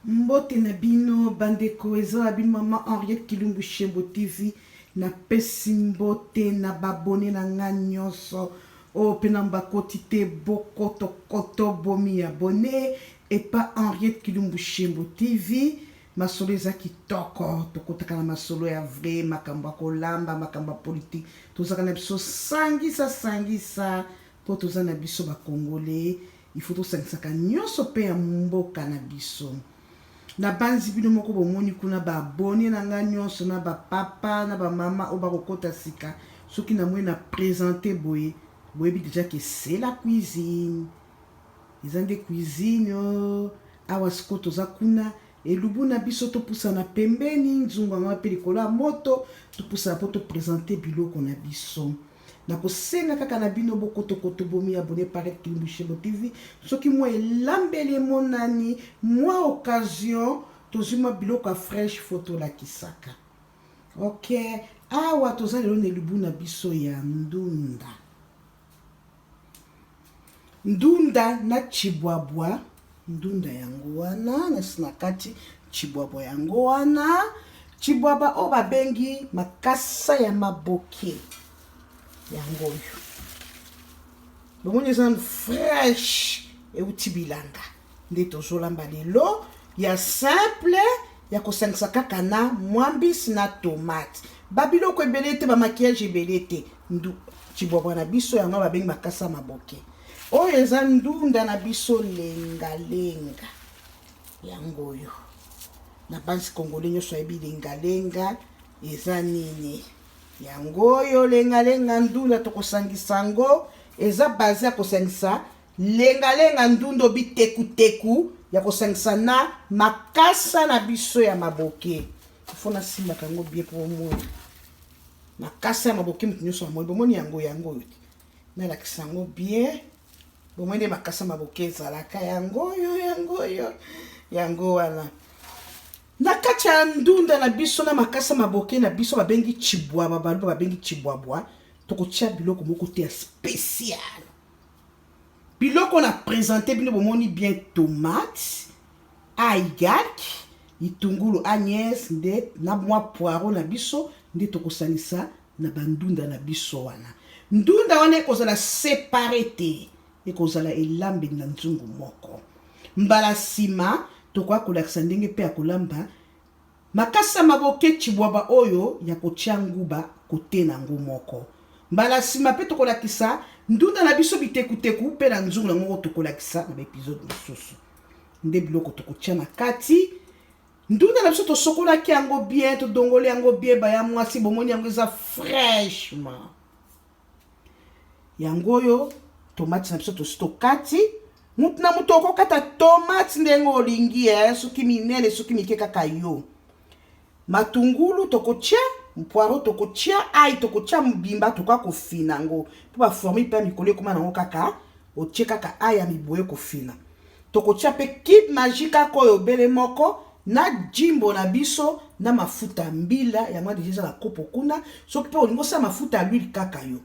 Mbote na bino bandeko, eza na bino mama Henriette Kilumbu Shembo TV. Napesi mbote na babone na nga nyonso oyo mpe na bakoti te, bokotokoto bomi abone epa Henriette Kilumbu Shembo TV. Masolo eza kitoko, tokotaka na masolo ya vrai, makambo ya kolamba, makambo ya politike, tozalaka na biso sangisa sangisa mpo toza na biso bakongole. Il faut tosangisaka nyonso mpe ya mboka na biso. Nabanzi bino moko bomoni kuna ba abonne na nga nyonso na ba papa na ba mama oyo bakokota sika. Soki namoni na presente boye, boyebi deja ke c'est la cuisine. Eza nde cuisine oh. Awa sikoyo toza kuna elubu na biso, topusana pembeni nzungu yango mpe likolo ya moto, topusana mpo topresente biloko na biso. Nakosenga kaka na bino bokotokoto bomi abonne par Kilumbu Shembo TV. Soki mwa elambeli emonani, mwa occasion tozwi mwa biloko ya fresh fo tolakisaka. Ok, awa toza lelo na elubu na biso ya ndunda. Ndunda na chibwabwa, ndunda yango wana nasi na kati, chibwabwa yango wana, chibwabwa oyo babengi makasa ya maboke yango oyo bomoni eza fresh, euti bilanga nde tozolamba lelo ya simple ya kosangisa kaka na mwa mbisi na tomate, babiloko ebele te, bamaquillage ebele te. Chibwabwa na biso yango babengi makasa maboke. Oyo eza ndunda na biso lengalenga yango oyo na bansi kongole nyonso ayebi lengalenga eza nini. Yango oyo lengalenga ndunda tokosangisa yango, eza base ya kosangisa lengalenga ndundo bitekuteku ya kosangisa na makasa na biso ya maboke. Ifo nasimbaka yango bien po omona makasa ya maboke, moto nyonso amoni. Bomoni yango, yango oyo te, nalakisa yango bien. Bomoni nde makasa maboke ezalaka, yango oyo, yango oyo, yango wana na kati ya ndunda na biso na makasa maboke na biso babengi chibwabwa, baluba babengi chibwabwa. Tokotia biloko moko te ya spécial. Biloko na présente bino bomoni bien, tomate, aigak, litungulu, agnès nde na mwa poireau na biso nde tokosangisa na bandunda na biso wana. Ndunda wana ekozala separe te, ekozala elambeli na nzungu moko. Mbala nsima tokoya kolakisa ndenge mpe ya kolamba makasa maboke chibwaba oyo ya kotia nguba kote na yango moko. Mbala nsima mpe tokolakisa ndunda na biso bitekuteku mpe na nzungu na yango tokolakisa na baepisode mosusu. Nde biloko tokotia na kati ndunda na biso, tosokolaki yango bien, todongoli yango bien, baya mwasi bomoni yango eza fraîchement. Yango oyo tomate na biso tosi tokati. Mutu na mutu okokata tomate ndenge olingi, soki minene soki mike kaka yo. Matungulu tokotia, poireau tokotia, ail tokotia mobimba, tokoka kofina yango mpo baformi mpe ya mikolo ekoma nango kaka otie kaka ail ya miboye kofina. Tokotia mpe cube magique kaka oyo obele moko na jimbo na biso na mafuta mbila yango deja eza na kopo kuna. Soki mpe olingi osala mafuta ya l'huile kaka yo.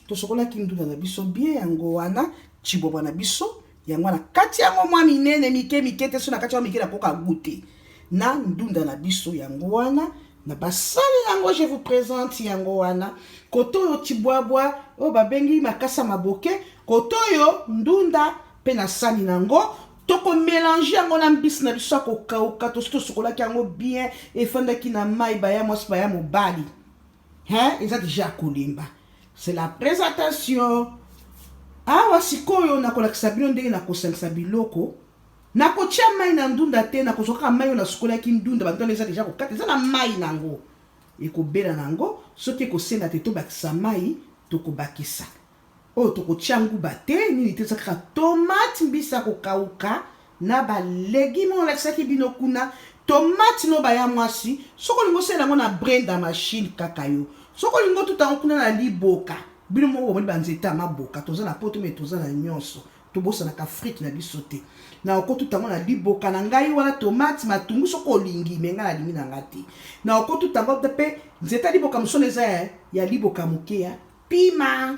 Tosokolaki ndunda na biso bien, yango wana chibwabwa na biso yango wana kati yango mwa minene mike mike te, so na kati yango mike nakoka goûter na ndunda na biso yango wana na basali yango. Je vous présente yango wana koto oyo chibwabwa oyo babengi makasa maboke, koto oyo ndunda mpe na sani nango tokomelange yango na mbisi na biso ya kokauka. Tosi tosokolaki yango bien, efandaki na mai, baya mwasi baya mobali, hein, eza deja ya kolemba. C'est la présentation. Awa sikoyo nakolakisa bino ndenge nakosangisa biloko. Nakotia mai na ndunda te, nakozwa kaka mai oyo nasukolaki ndunda. Bandunda eza deja kokata, eza na mai nango, ekobela nango. Soki ekosenga te tobakisa mai, tokobakisa. Oyo tokotia nguba te, nini te, eza kaka tomate, mbisi ya kokauka na balegime oyo nalakisaki bino kuna. Tomate no baya mwasi, soki olingi osala yango na brenda machine kaka yo, soki olingi otuta yango kuna na liboka, bino moko bomoni banzete ya maboka. Toza na poto me toza na nyonso, tobosanaka Afrique na biso te. Na okotuta yango na liboka na ngai wana tomate, matungu soki olingi, me ngai nalingi na ngai te. Na okotuta yango mpe nzete ya liboka mosusu eza ya liboka moke ya pima.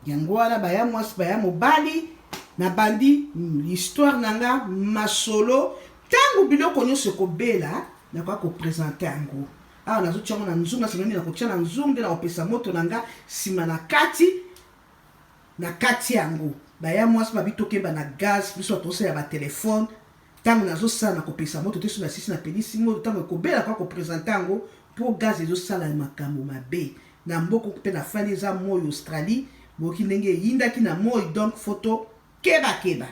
Yango wana baya mwasi baya mobali, nabandi l'histoire na nga masolo. Ntango biloko nyonso ekobela, nakoya kopresente yango awa. Nazotia yango na nzungu, nasengeli nde nakotia na nzungu, nde nakopesa moto na nga nsima na kati na kati yango. Baya mwasi babi tokeba na gaz, biso bato tosala batelefone. Ntango nazosala, nakopesa moto te. So nasisi, napelisi moto, ntango ekobela, koya kopresente yango, mpo gaz ezosala makambo mabe na mboka mpe na fandi. Eza moi, Australie, boyoki ndenge eyindaki na moi, donc faut tokebakeba.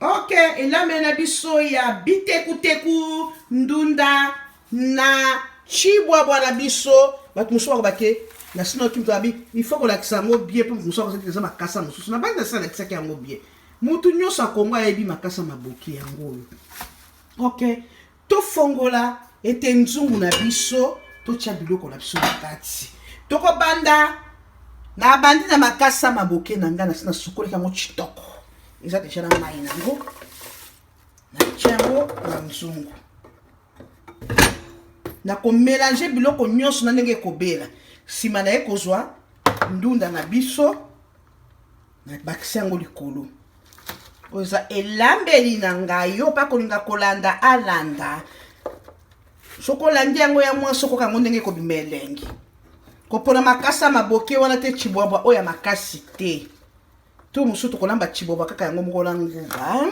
Ok, elambeli na biso ya bitekuteku, ndunda na chibwabwa na biso. Bato mosusu bakoba ke na sino oki moto abi il faut kolakisa yango bien, mpo moto mosusu akosaki eza makasa mosusu. Na bandi nasi alakisaki yango bien, motu nyonso ya Kongo ayebi makasa maboki yango oyo. Ok, tofongola ete nzungu na biso, totya biloko na biso na kati. Tokobanda na bandi na makasa maboke na ngai. Nasi nasukolaki yango kitoko, eza deja na mai nango. Natya yango na nzungu, nakomelange biloko nyonso na ndenge ekobela. Nsima na ye kozwa ndunda na biso, nabakisi yango likolo. Oyo eza elambeli na ngai. Yo mpa kolinga kolanda, alanda. Soki olandi yango ya mwasi, okoka yango ndenge ekobima elengi. Kopona makasa maboke wana te, chibwabwa oyo ya makasi te. To mosusu tokolamba chibwabwa kaka yango moko na nguba,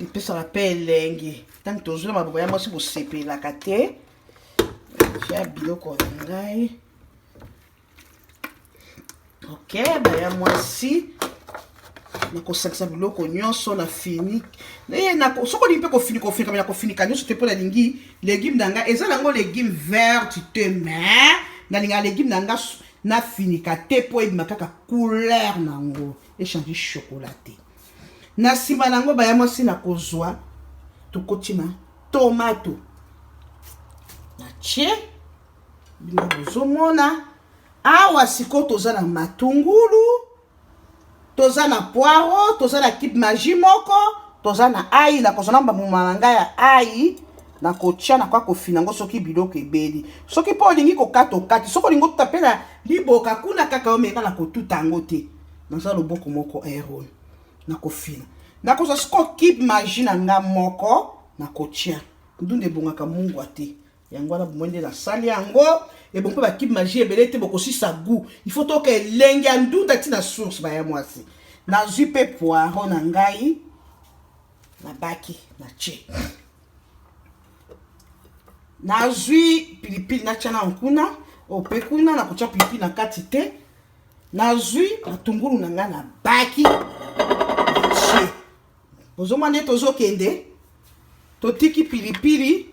epesaka mpe elengi. Ntango tozwi na maboko ya mwasi, bosepelaka te. Tia biloko na ngai. Ok, baya mwasi, nakosangisa biloko nyonso na fini. Soki olingi mpe kofinika, ofinika, me nakofinika nyonso te, mpo nalingi légume na ngai eza nango légume vert te, mais nalingaka légume na nga nafinika te, mpo ebima kaka couleur nango echange chocolat te. Na nsima nango, baya mwasi, nakozwa, tokoti na tomato, natie. Bino bozomona awa sikoyo, toza na matungulu, toza na poireau, toza na cube Maggi moko, toza na ail. Nakozwa na bambuma na ngai ya ail, nakotia, nakoya kofina yango soki biloko ebeli. Soki mpo olingi kokata, okati. Soki olingi otuta mpe na liboka kuna kaka, omeka. Na kotuta yango te, naza loboko moko ero nakofina. Nakozwa sikoyo cube Maggi na nga moko, nakotia. Ndunda ebongaka mungwa te, yango wana bomoi nde nasali yango. Ebongo mpe bacube Maggi ebele te, bokosisa goût. Il faut toka elenge ya ndunda ntina source. Baya mwasi, nazwi mpe poireau na ngai, nabaki, natie. Nazwi pilipili, natya na nkuna oyo mpe kuna. Nakotya pilipili na kati te. Nazwi matungulu na ngai, nabaki, natie. Ozomona nde tozokende, totiki pilipili.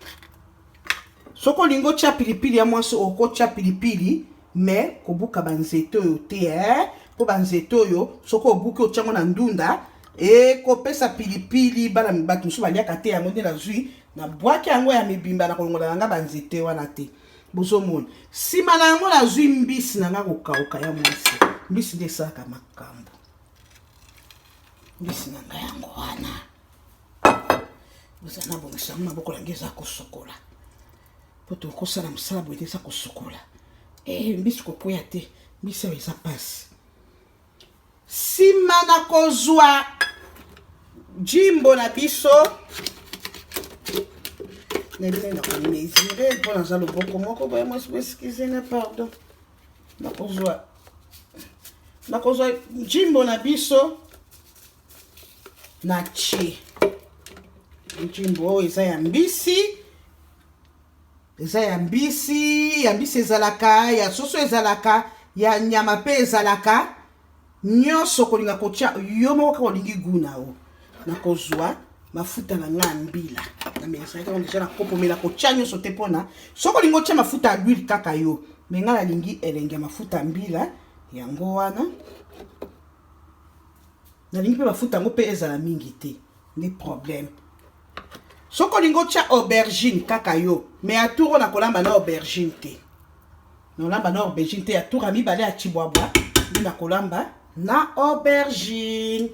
Soki olingi otya pilipili ya mwasi, okotya pilipili, mais kobuka banzete oyo te, eh? Mpo banzete oyo, soki obuki, otyango na ndunda, ekopesa pilipili. Bana bato mosusu baliaka te yango. Nde nazwi, nabwaki yango ya mibimba, na kolongola na nga banzete wana te. Bozomona, nsima na yango nazwi mbisi na nga kokauka. Ya mwasi, mbisi nde esalaka makambo. Mbisi na ngai yango wana. Boza nabongisa yango, maboko na ngai eza kosokola, mpo tokosala mosala boye te, eza kosokola. E, mbisi kokweya te, mbisi oyo eza mpasi. Nsima na kozwa jimbo na biso, nayebi na komesure, mpo naza loboko moko. Boye mwasi, boexcuse na pardon. Nakozwa jimbo na biso, natie jimbo oyo eza ya mbisi. Eza ya mbisi, ya mbisi ezalaka, ya soso ezalaka, ya nyama mpe ezalaka. Nyonso kolinga kotia yo moko kaka olingi goût na yo. Nakozwa mafuta na ngai ya mbila, namelesaki yango deja na kopo, mela. Kotia nyonso te, mpona soki olingi otia mafuta ya l'huile kaka yo, mais ngai nalingi elengi ya mafuta ya mbila. Yango wana nalingi mpe mafuta yango mpe ezala mingi te, nde problème. Soki olingi otya aubergine kaka yo, mais ya tour oyo nakolamba na aubergine te, nolamba na aubergine te. Ya tour ya mibale ya chibwabwa nde nakolamba na aubergine.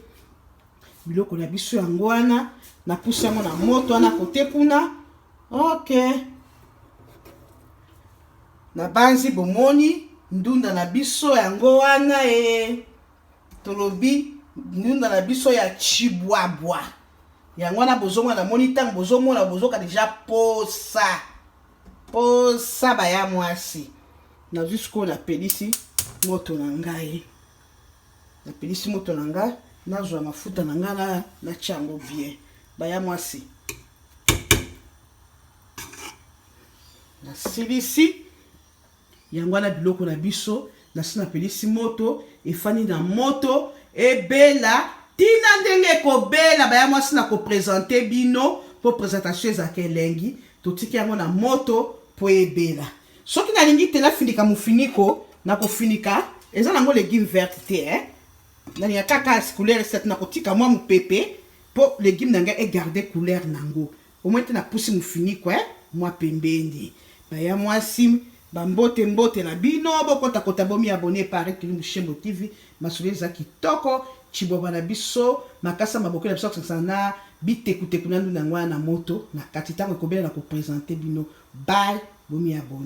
Biloko na biso yango wana, napusi yango na moto wana kote kuna. Ok, nabanzi bomoni ndunda na biso yango wana. E, tolobi ndunda na biso ya chibwabwa. Yango wana bozomona, namoni ntango bozomona, bozoka deja posa posa baya mwasi. Nazwi sikoyo, napelisi moto na ngai, napelisi moto na ngai, nazwa mafuta na ngai, natya yango bien, baya mwasi. Nasilisi yango wana biloko na biso. Nasi napelisi moto, efandi na moto, ebela ntina ndenge ekobela, baya mwasi. Na koprésenter bino, mpo présentation ezalaka elengi. Totiki yango na moto mpo ebela. Soki nalingi te nafinika mofiniko, nakofinika. Eza nango légume verte te, eh? Nalinga kaka couleur esati. Nakotika mwa mopepe mpo légume na ngai egarde couleur nango. Omoi te napusi mofiniko, eh? Mwa pembeni, baya mwasi, bambote mbote na bino. Bokotakota, bomi abonner pare Tuli Mushembo TV. Masolo eza kitoko. Chibwabwa na biso, makasa maboke na biso, akosangisa na bitekuteku na ndunda yango wana na moto na kati. Ntango ekobela, na koprésenter bino. Bye, bomi abonner.